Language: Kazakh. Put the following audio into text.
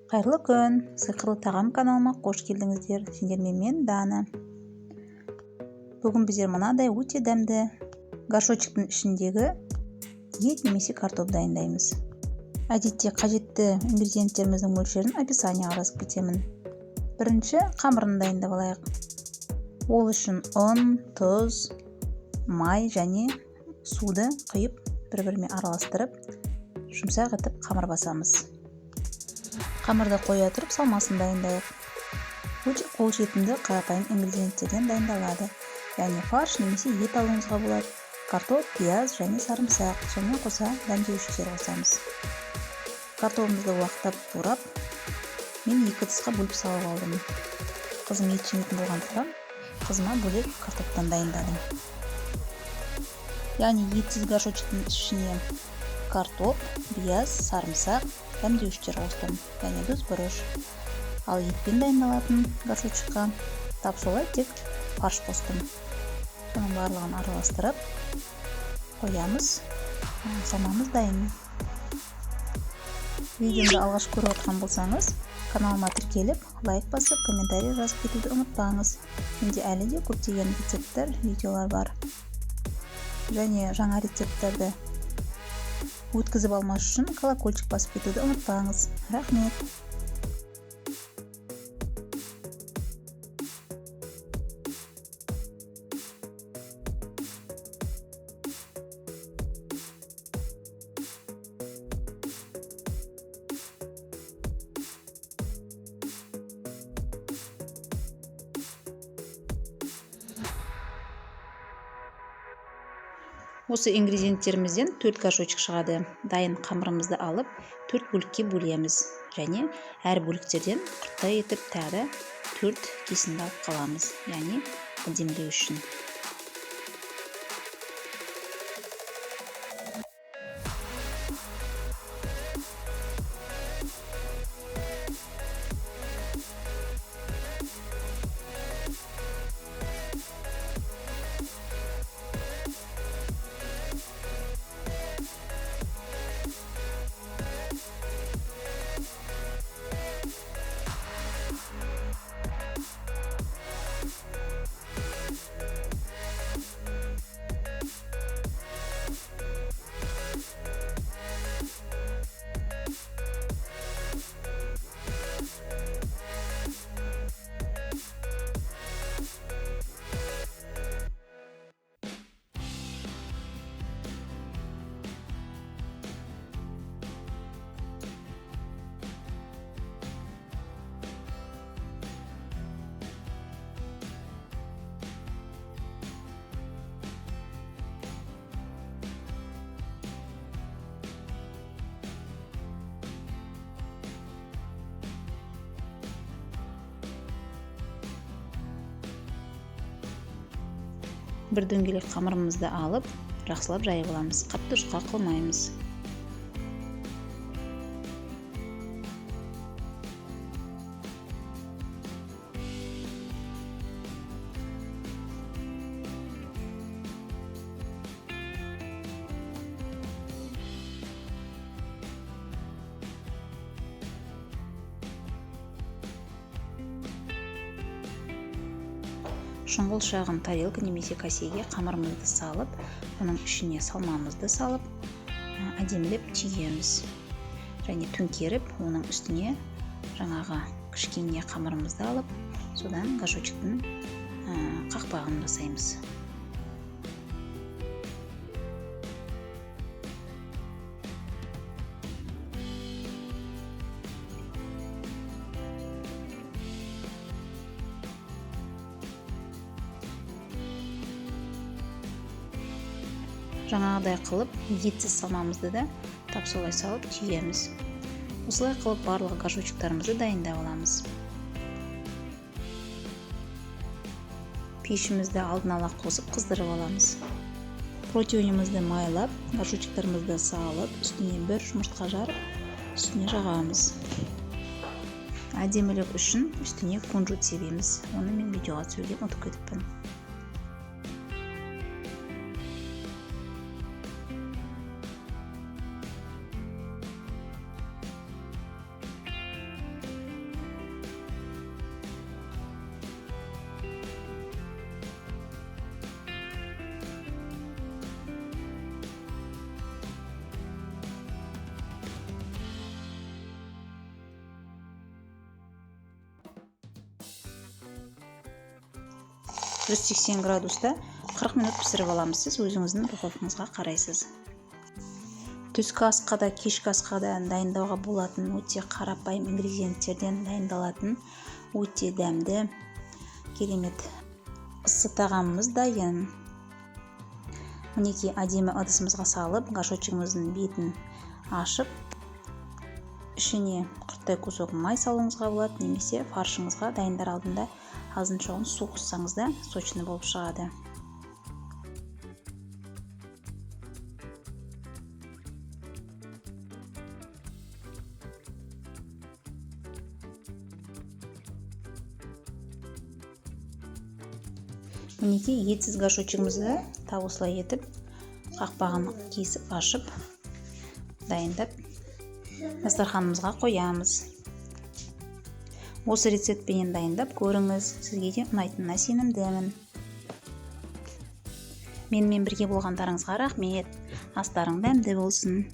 Қайырлы күн! Сиқырлы тағам каналыма қош келдіңіздер. Сендермен мен Дана. Бүгін біздер мынадай өте дәмді горшочектің ішіндегі ет немесе картоп дайындаймыз. Әдетте қажетті ингредиенттеріміздің мөлшерін описанияға жазып кетемін. Бірінші қамырын дайындап алайық. Ол үшін ұн, тұз, май және суды құйып бір-бірімен араластырып, жұмсақ етіп қамыр басамыз. Қамырды қоя тұрып салмасын дайындайық. Өте қолжетімді қарапайым ингредиенттерден дайындалады. Яғни фарш немесе ет алуыңызға болады. Картоп, пияз және сарымсақ, сонымен қоса дәмдеуіштер қосамыз. Картобымызды уақтап турап, мен екі ыдысқа бөліп салып алдым. Қызым ет жемейтін болғандықтан, қызыма бөлек картоптан дайындадым. Яғни етсіз горшочектің ішіне картоп, пияз, сарымсақ, дәмдеуіштер қостым, яғни тұз, бұрыш. Ал етпен дайындалатын горшочекқа тап солай тек фарш қостым. Соның барлығын араластырып қоямыз. Салмамыз дайын. Видеомды алғаш көріп отырған болсаңыз, каналыма тіркеліп, лайк басып, комментарий жазып кетуді ұмытпаңыз. Менде әлі де көптеген рецепттер, видеолар бар. Және жаңа рецепттерді өткізіп алмас үшін колокольчик басып кетуді ұмытпаңыз. Рахмет. Осы ингредиенттерімізден 4 горшочек шығады. Дайын қамырымызды алып, 4 бөлікке бөлеміз. Және әр бөліктерден құрттай етіп тағы 4 кесінді алып қаламыз. Яғни әдемілеу үшін. Бір дөңгелек қамырымызды алып, жақсылап жайып аламыз. Қатты жұқа қылмаймыз. Шұңғыл шағын тарелка немесе кәсеге қамырымызды салып, оның ішіне салмамызды салып, әдемілеп түйеміз. Және төңкеріп, оның үстіне жаңағы кішкене қамырымызды алып, содан горшочектің қақпағын жасаймыз. Жаңағыдай қылып етсіз салмамызды да тап солай салып түйеміз. Осылай қылып барлық горшочектарымызды дайындап аламыз. Пешімізді алдын ала қосып қыздырып аламыз. Противнімізді майлап, горшочектарымызды салып, үстіне бір жұмыртқа жарып, үстіне жағамыз. Әдемілік үшін үстіне кунжут себеміз. Оны мен видеоға түсіруге ұмытып кетіппін. 180 градуста 40 минут пісіріп аламыз. Сіз өзіңіздің духовкаңызға қарайсыз. Түскі асқа да, кешкі асқа да дайындауға болатын, өте қарапайым ингредиенттерден дайындалатын, өте дәмді, керемет ыссы тағамымыз дайын. Мінекей, әдемі ыдысымызға салып, горшочегіміздің бетін ашып, ішіне құрттай кусок май салуыңызға болады, немесе фаршыңызға дайындар алдында азын шоғын су қоссаңыз да сочный болып шығады. Мінекей, етсіз горшочегімізді тап осылай етіп қақпағын кесіп ашып дайындап дастарханымызға қоямыз. Осы рецептпенен дайындап көріңіз, сізге де ұнайтынына сенімдімін. Менімен бірге болғандарыңызға рахмет. Астарың дәмді болсын.